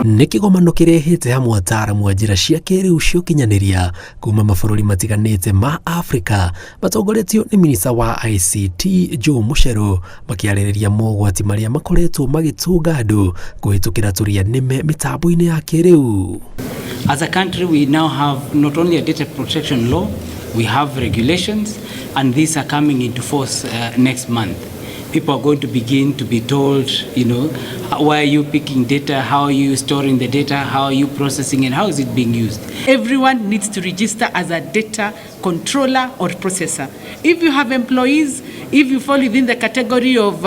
Nĩ kĩgomano kĩrehete hamwe ataaramu a njĩra cia kĩrĩu cia ũkinyanĩria kuma mabũrũri matiganĩte ma Afrika matongoretio nĩ minista wa ICT Joe Mucheru makĩarĩrĩria mogwati marĩa makoretwo magĩtũnga andũ kũhĩtũkĩra tũrĩa nĩme mĩtambo-inĩ ya kĩrĩu. As a country, we now have not only a data protection law, we have regulations, and these are coming into force next month. People are going to begin to be told, why are you picking data, how are you storing the data, how are you processing it, how is it being used? Everyone needs to register as a data controller or processor. If you have employees, if you fall within the category of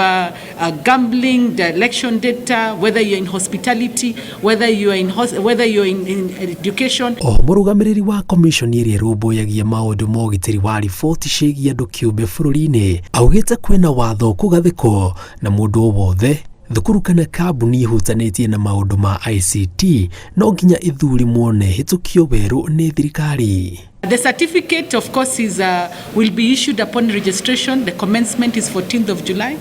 gambling, the election data, whether you're in hospitality, whether you're in, whether you're in education. Oho mũrũgamĩrĩri wa commission ĩrĩa ĩrũmbũyagia maũndũ ma ũgitĩri wa riboti ciĩgiĩ andũ kĩũmbe bũrũri-inĩ augĩte kwĩna watho kũgathĩkwo na mũndũ o wothe, thukuru kana kambuni ihutanĩtie na maũndũ ma ICT no nginya ĩthurimwo na ĩhĩtũkio werũ nĩ thirikari. The certificate, of course, will be issued upon registration. The commencement is 14th of July.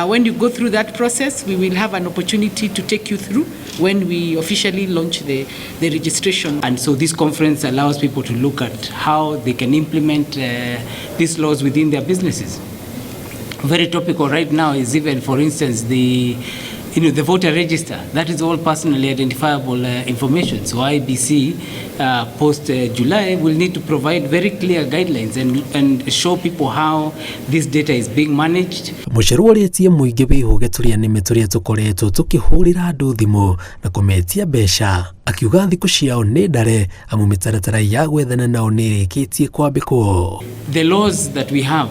When you go through that process, we will have an opportunity to take you through when we officially launch the registration. And so this conference allows people to look at how they can implement these laws within their businesses. Very topical right now is even, for instance, the voter register. That is all personally identifiable information. So IEBC post July will need to provide very clear guidelines and show people how this data is being managed. Mucheru orĩtie mũingĩ wĩhũge tũrĩa nĩme tũrĩa tũkoretwo tũkĩhũrĩra andũ thimũ na kũmetia mbeca, akiuga thikũ ciao nĩ ndare amu mĩtaratara ya gwethana nao nĩ ĩrĩkĩtie kwambĩkwo. The laws that we have,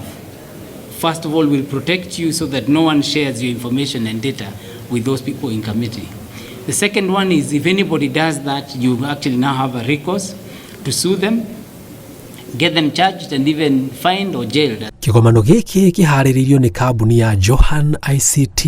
first of all, will protect you so that no one shares your information and data with those people in committee. The second one is, if anybody does that, you actually now have a recourse to sue them, get them charged and even fined or jailed. Kĩgomano gĩkĩ kĩharĩrĩirio nĩ kambuni ya Johan ICT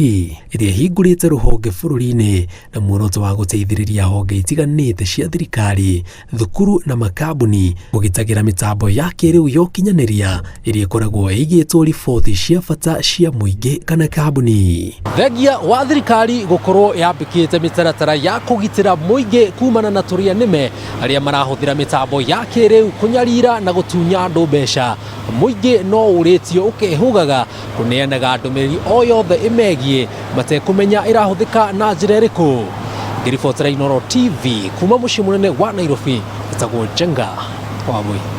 ĩrĩa ĩhingũrĩte rũhonge bũrũri-inĩ na muoroto wa gũteithĩrĩria honge itiganĩte cia thirikari, thukuru na makambuni kũgitagĩra mĩtambo ya kĩrĩu ya ũkinyanĩria ĩrĩa ĩkoragwo ĩigĩtwo riboti cia bata cia mũingĩ kana kambuni. Thengia wa thirikari gũkorwo yambĩkĩte mĩtaratara ya kũgitĩra mũingĩ kumana na tũrĩa nĩme arĩa marahũthĩra mĩtambo ya kĩrĩu kũnyarira na gũtunya andũ mbeca, mũingĩ no ũrĩtio ũkehugaga kũneanaga ndũmĩrĩri o yothe ĩmegiĩ matekũmenya ĩrahũthĩka na njĩra ĩrĩkũ. Ngĩribotera Inooro TV kuma mũciĩ mũnene wa Nairobi, ĩtagwo Njenga Wambui.